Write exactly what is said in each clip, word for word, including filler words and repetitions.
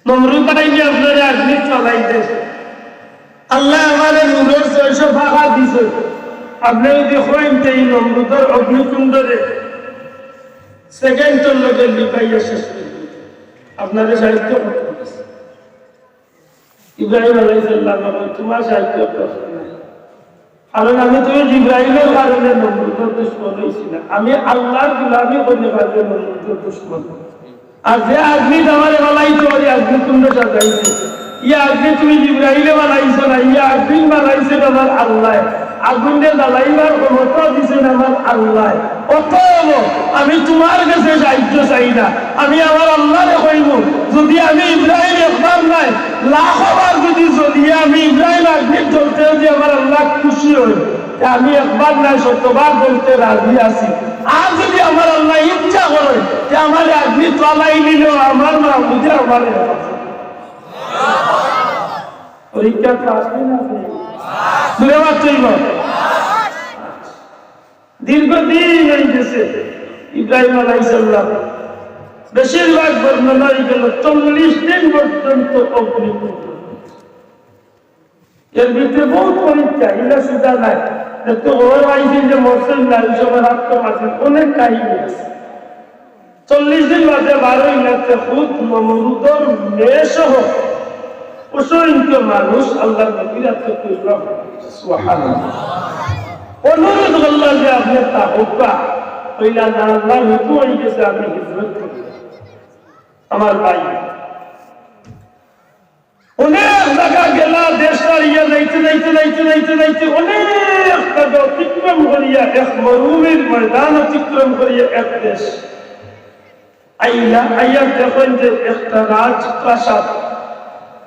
নমরুদ ভাই যে আপনারে আগুন ফালাই দেয়, আল্লায় আমারে নূরর ছয়শো পাখা দিছে। আপনে যদি কইন তে ই নমরুদর অগ্নিকুণ্ডরে সেকেন্ডর লগে লিপাইয়া শেষ করি দিমু, আপনারে সাহায্য করতে পারছি। ইব্রাহিম আলাইহিস সালাম বলেন, "তোমার সাহায্য দরকার নাই, কারণ আমি তুমি জিব্রাইলের কারণে নমরুদর দুশমন অইছি না, আমি আল্লাহর গোলামি করি পারলে নমরুদর দুশমন।" আর যে আগুন আমারে বানাইছে, ওই আগুন কুণ্ড সাজাইছে, ই আগুন তুমি জিব্রাইলে বানাইছো না, ই আগুন বানাইছে আমার আল্লাহ। আগুনরে জ্বালাইবার ক্ষমতা দিছেন আমার আল্লাহ। অতএব আমি তোমার কাছে সাহায্য চাই না, আমি আমার আল্লাহরে কইমু, যদি আমি ইব্রাহিম একবার নায়, লাখো বার যদি জ্বলিয়া আমি ইব্রাহিম আগুন জ্বলতে যদি আমার আল্লাহ খুশি হয়, তে আমি একবার নায় শতবার জ্বলতে রাজি আছি। আর যদি আমার আল্লাহ ইচ্ছা করে, তে আমার আগুন জ্বালাই নিলেও আমার মাহবুদে আমার পরীক্ষা পাস কি না? জোরে মারতে হইব। দীর্ঘদিন হয়ে গেছে ইব্রাহিম আলাইহিস সালাম, বেশিরভাগ বর্ণনা হয়ে গেল চল্লিশ দিন পর্যন্ত অগ্নিকুণ্ড। এর ভিতরে বহুত পরীক্ষা, ইলা সুজা নাই। দেখতে খবর পাইছি যে মরছেন না, এই সময় রাখতে পারছেন, অনেক কাহিনী আছে। চল্লিশ দিন বাদে বারো ইলাতে খুদ নমরুদর মেয়ে সহ অসংখ্য মানুষ আল্লাহর নবীর হাতে তুললাম। সুবহানাল্লাহ। অনুরোধ করলাম যে আপনি তা হোক বা, কইলা, "না, আল্লাহর হুকুম হয়ে গেছে, আমি হিজরত করি।" আমার ভাই, অনেক জায়গা গেলা, দেশ ছাড়িয়া যাইতে, যাইতে, যাইতে, যাইতে, যাইতে অনেক জায়গা অতিক্রম করিয়া, এক মরুভূমির ময়দান অতিক্রম করিয়া এক দেশ আইলা, আইয়া দেখেন যে একটা রাজপ্রাসাদ,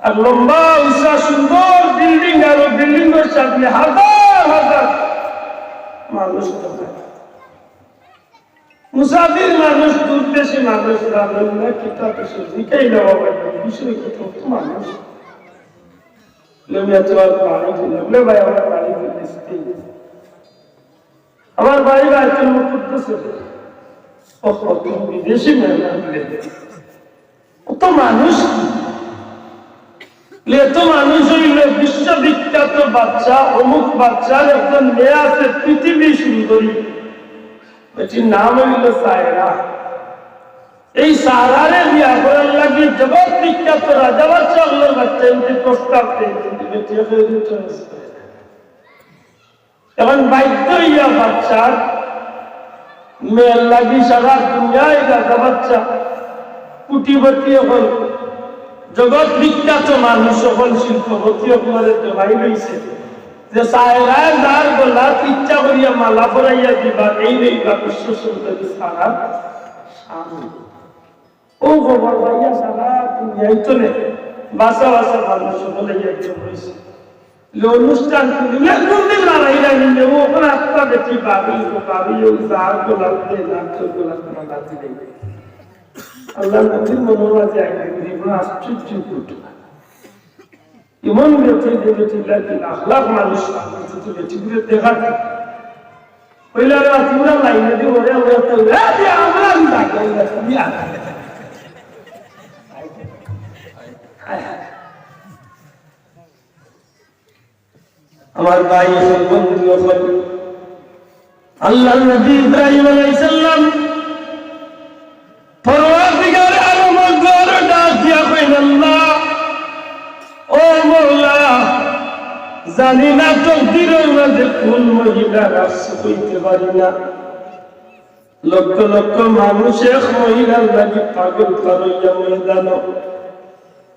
আর লম্বা উঁচা সুন্দর বিল্ডিং, আর ওই বিল্ডিং এর সামনে হাজার হাজার মানুষ জমা। মুসাফির মানুষ, দূর দেশি মানুষ, রান্না কিতা দেশে জিকাইলা, "বাবা, এই বিষয়ে কি কত মানুষ?" বলে, "মিয়া, তোমার বাড়ি কোথায়?" বলে, "ভাই, আমার বাড়ি বিদেশে।" আমার ভাই বাইতুল মুকাদ্দাসে। "ও, তুমি বিদেশি মেয়ে না?" বলে, অত মানুষ কি? এত মানুষ হইল বিশ্ববিখ্যাত বাচ্চা, অমুক বাচ্চার একজন মেয়ে আছে, পৃথিবী সুন্দরী, বেটির নাম হইল সায়রা। এই সারারে বিয়া করার লাগি জগৎ বিখ্যাত রাজা বাচ্চা অকলর বাচ্চা এমনি প্রস্তাব দেয়, কিন্তু বেটি হয়ে গেছে। এখন বাধ্য হইয়া বাচ্চার মেয়ের লাগি সারা দুনিয়ায় রাজা বাচ্চা, কোটিপতি, এখন জগৎ বিখ্যাত মানুষ, এখন শিল্পপতি, অকলরে জমাই লইছে যে সায়রায় যার গলাত ইচ্ছা করিয়া মালা পরাইয়া দিবা, এই লইবা বিশ্ব সুন্দরী সারা স্বামী। ও খবর পাইয়া সারা দুনিয়ায় তো নেই, বাসা বাসা মানুষ সকলে একজন হয়েছে। লে অনুষ্ঠান শুনিলে কোনদিন লড়াই জানি ও ওখানে আত্মা বেশি বাড়ি, ও বাড়ি, ও যার গোলাপ দেয়, নাচের গোলাপ না নাচি দেয়। আল্লাহর নবীর মনে হয় যে আগে জীবনে আশ্চর্য ঘটনা। এমন বেটি যে বেটি লাগে লাখ লাখ মানুষ, আপনি যদি বেটি ঘুরে দেখান, ওই লাগে পুরা লাইনে দিয়ে ওরে, ওরে তো, এ, দিয়ে আমরা আমি লাগে, ওই লাগে, দিয়ে আমরা। আমার ভাই, বন্ধু, এখন আল্লাহর নবী ইব্রাহিম আলাইহিস সালাম পরওয়ারদিগারে আলমর দুয়ারে ডাক দিয়া কইন, "আল্লাহ, ও মওলা, জানি না তকদিরর মাঝে কোন মহিলা রাসূল হইতে পারি না। লক্ষ লক্ষ মানুষ এক মহিলার লাগি পাগল পার হইয়া ময়দানো।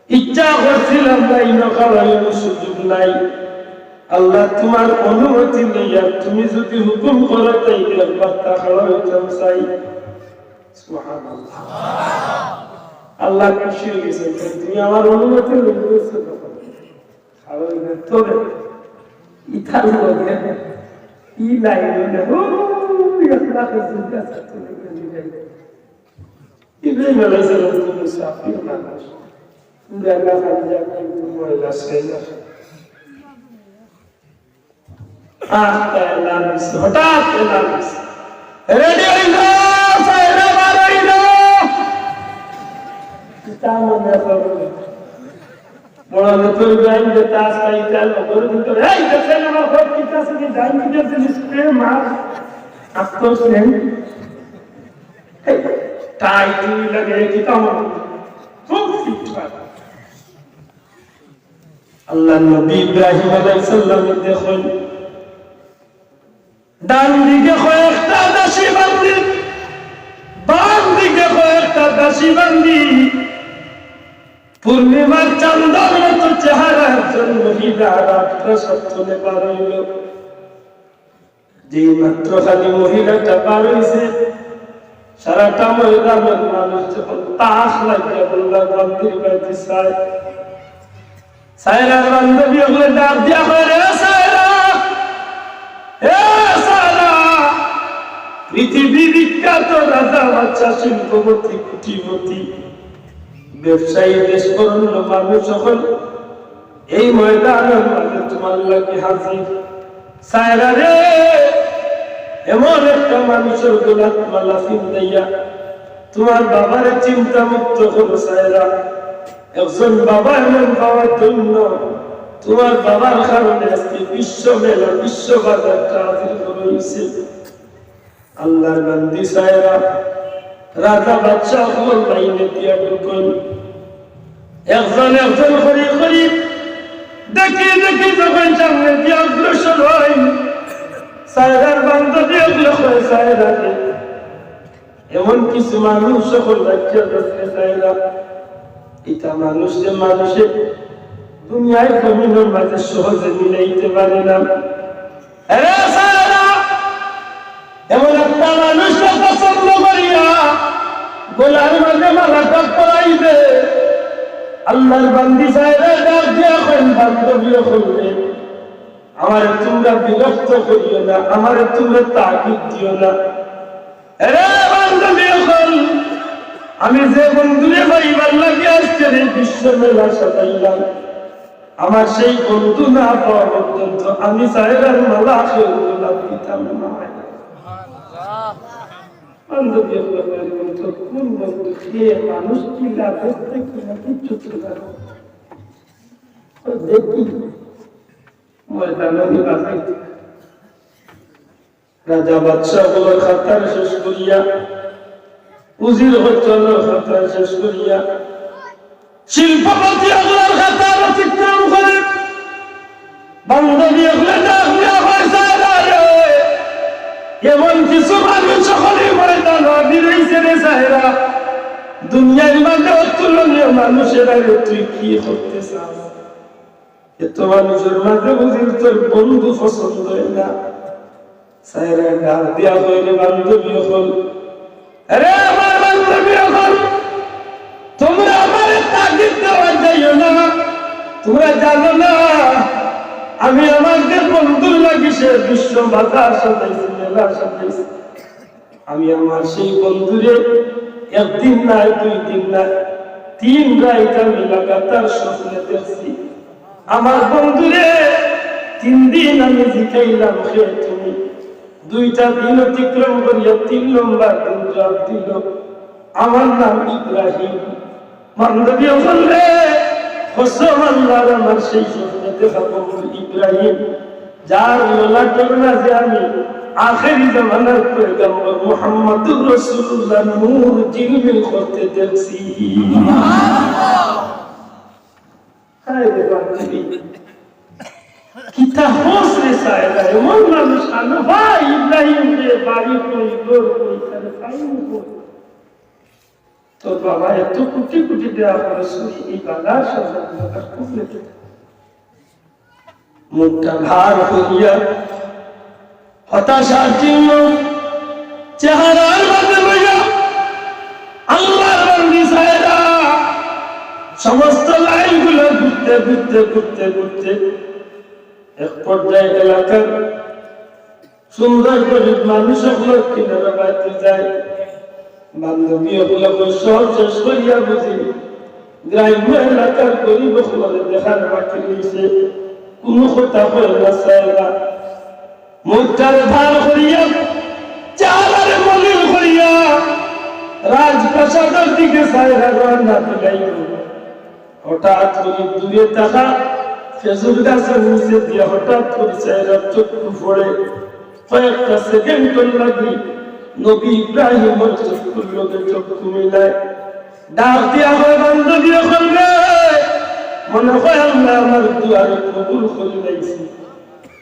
ইচ্ছা করছিলাম না, ইনো খাওয়াইবার সুযোগ নাই। আল্লাহ, তোমার অনুমতি লইয়া তুমি যদি হুকুম করো, তাইলে একবার তা খাওয়াইতাম চাই।" সুবহানাল্লাহ। আল্লাহ খুশি হয়ে গেছেন, "তুমি আমার অনুমতি লইতেছো তখন।" আর ওই যে তবে ইতার লগে ই লাইন হইলে, ও, ই আল্লাহ কে জিজ্ঞাসা করে নিয়ে যাই। ইব্রাহিম আলাইহিস সালাম তো মুসাফির মানুষ। বেলা খালি যায়, কিন্তু ময়লা সেই না। আহ, এলান দিছে, হঠাৎ এলান দিছে। রেডি হইল, সাইরা বার হইল। তা মনে করো। বড় লোকের গান যে তাস খাইতে আলো, ঘরের ভিতরে, "এই, দেখেন আমার ঘর ঠিক আছে কি, ডাইন দিকে জিনিস প্রেম আর আত্মস্নেহ।" এই, তাই তুমি লাগে, কি কামড়? খুব ঠিক আছে। আল্লাহর নবী ইব্রাহিম আলাইহিস সালাম দেখুন, ডান দিকে কয়েকটা দাসী বান্দি, বাম দিকে কয়েকটা দাসী বান্দি। পূর্ণিমার চান্দর মতো চেহারা একজন মহিলা রাতটা সপ্তমে বার হইল। যেই মাত্র খালি মহিলাটা বার হইছে, সারাটা ময়দানের মানুষ যখন তাক লাগিয়া বললা বান্দির বাড়িতে চায়, সায়রার বান্ধবী অকলে ডাক দিয়া কয়, "রে সায়রা, এ সায়রা, পৃথিবী বিখ্যাত রাজা, বাদশা, শিল্পপতি, কোটিপতি, ব্যবসায়ী, দেশবরেণ্য মানুষ অকল এই ময়দানের মাঝে তোমার লাগি হাজির। সায়রা রে, এমন একটা মানুষের গলাত মালা ফিন্দাইয়া তোমার বাবারে চিন্তা মুক্ত করো সায়রা।" একজন বাবা এমন বাবা ধন্য, তোমার বাবার কারণে আজকে বিশ্ব মেলা, বিশ্ব বাজারটা হাজির করা হইছে। আল্লাহর বান্দি সায়রা, রাজা বাদশা অকল লাইনে দিয়া ঢুকইন। একজন একজন করি করি দেখি দেখি যখন সামনে দিয়া অগ্রসর হইন, সায়রার বান্ধবী অকলে কয়, "সায়রা রে, এমন কিছু মানুষ অকল রাখিয়া গেছে সায়রা, ইটা মানুষরে মানুষে দুনিয়ার জমিনের মাঝে সহজে মিলাইতে পারে না।" এরে সায়রা, এমন একটা মানুষরে পছন্দ করিয়া গলার মাঝে মালাটা পরাই দে। আল্লাহর বান্দি সায়রা ডাক দিয়া কইন, বান্ধবী অকলরে, আমারে তোমরা বিরক্ত করিও না, আমারে তোমরা তাগিদ দিও না। এরে বান্ধবী অকল, আমি যে বন্ধুরে পাইবার লাগি আজকের এই বিশ্ব মেলা সাজাইলাম, আমার সেই বন্ধু না পাওয়া পর্যন্ত আমি সায়রার মালা কেউ গোলাপ দিতাম না। বান্ধবী অকল, কোন বন্ধু, কে মানুষ, কিলা দেখতে, কিলা কিচ্ছু চিনে না। ওই দেখি, ময়দানে বাজাইতে রাজা বাদশা অকলর খাতার শেষ করিয়া, উজির হচ্ছলর খাতার শেষ করিয়া, শিল্পপতি অকলর খাতার অতিক্রম করে, বান্ধবী অকলে ডাক দিয়া কয়, "সায়রা রে, এমন কিছু মানুষ অকল ই ময়দানো হাজির হইছে রে সায়রা, দুনিয়ার মাঝে অতুলনীয় মানুষ, এরারে তুই কি করতে চাস?" এত মানুষের মাঝে বুঝির তোর বন্ধু পছন্দ হয় না। সায়রা ডাক দিয়া কইলে বান্ধবী অকল, "আরে আমার বান্ধবী অকল, তোমরা আমারে তাগিদ দেওয়া যাইও না। তোমরা জানো না, আমি আমার যে বন্ধুর লাগি সে বিশ্ব বাজার সাজাইছি, মেলা সাজাইছি।" আমি আমার সেই বন্ধুরে একদিন নায়, দুই দিন নায়, তিন রাইত আমি লাগাতার স্বপ্নে দেখছি। আমার বন্ধুরে তিন দিন আমি জিকাইলাম, "কে তুমি?" দুইটা দিন অতিক্রম করিয়া তিন নম্বর দিন জবাব দিল, "আমার নাম ইব্রাহিম।" বান্ধবী অকল রে, কসম আল্লাহর, আমার সেই স্বপ্নে দেখা বন্ধু ইব্রাহিম, যার ললাটর মাঝে আমি আখেরি জামানার পয়গম্বর মুহাম্মাদুর রাসূলুল্লাহ নূর ঝিলমিল করতে দেখছি। হায় রে বান্ধবী, কিতা হস রে সায়রা, এমন মানুষ আনো ভাই, ইব্রাহিম রে, বাড়ি কই, ঘর কই, তারে পাইনি কই। তোর বাবা এত কোটি কোটি টাকা খরচ করি এই বাজার সাজানো, আর খুব লেগে মুখটা ভার করিয়া হতাশার চিহ্ন চেহারার মাঝে লইয়া আল্লাহর বান্দি সায়রা সমস্ত লাইনগুলো ঘুরতে ঘুরতে ঘুরতে ঘুরতে এক পর্যায়ে এলাকার সুন্দর গরিব মানুষ অকলর কিনারা বাড়িত যায়। বান্ধবী অকলর সব শেষ করিয়া বুঝি গ্রাম্য এলাকার গরিব অকলরে দেখার বাকি রইছে, কুনু কথা কয় না, চায় না। মুখটারে ভার করিয়া, চেহারারে মলিন করিয়া, রাজ আশাটার দিকে চাইরা রওয়ানা দিলাইল। হঠাৎ করি দূরে থাকা খেজুর গাছর নিচে দিয়া হঠাৎ করি চাইরা চক্ষু পড়ে। কয়েকটা সেকেন্ডর লাগি নবী ইব্রাহিমর চক্ষুর লগে চক্ষু মিলায়। ডাক দিয়া কয়, "বান্ধবী অকল রে, মনে হয় আল্লায় আমার দোয়ারে কবুল করিলাইছে।"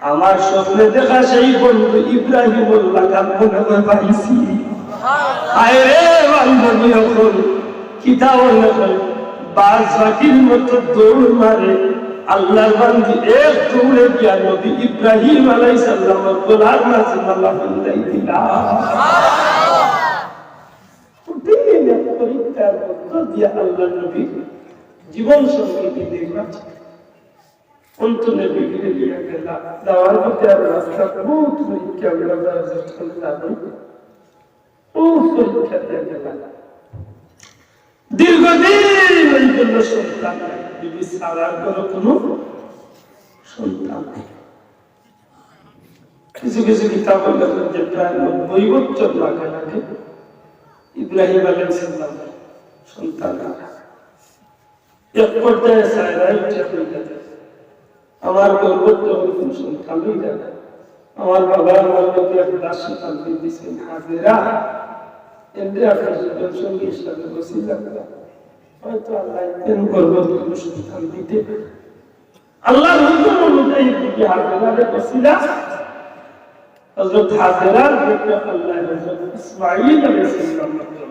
আমার স্বপ্নে দেখা সেই বন্ধু ইব্রাহিমর লাখান মনে হয় পাইছি। হায় রে বান্ধবী অকল, কিতা মনে হয়, বাজ পাখির মতো দৌড় মারে। আল্লাহর বান্দি এক দৌড়ে গিয়া নবী ইব্রাহিম আলাইহিস সালামর গলার মাঝে মালা পিন্দাই দিলা। কঠিন এক পরীক্ষার মধ্য দিয়া আল্লাহর নবী জীবন সঙ্গী নির্বাচন অন্তরে বিগড়ে দিয়া গেলা। যাওয়ার পথে আর রাস্তা বহুত পরীক্ষা, ওরা যারা যে সন্তান, বহুত পরীক্ষা দিয়া গেলা। দীর্ঘদিন ওই জন্য সন্তান নাই। বিবি সারার ঘরে কোনো সন্তান নেই। কিছু কিছু কিতাব লেখেন যে প্রায় নব্বই বছর লাগে লাগে ইব্রাহিম আলাইহিস সালাম সন্তান হয়। এক পর্যায়ে সায়রা উঠিয়া কইলা, "আমার গর্ভত যখন কোনো সন্তান হইল না, আমার বাবা আমার মধ্যে এক দাসী পালতে দিয়েছেন, হাজেরা, এমনি আপনার জীবন সঙ্গী হিসাবে বসিলা, হয়তো আল্লাহ এমন গর্ভত কোনো সন্তান দিতে পারে।" আল্লাহর হুকুম অনুযায়ী বিবি হাজেরারে বসিলা, হযরত হাজেরার পেটে আল্লাহ হযরত ইসমাঈল আলাইহিস সালাম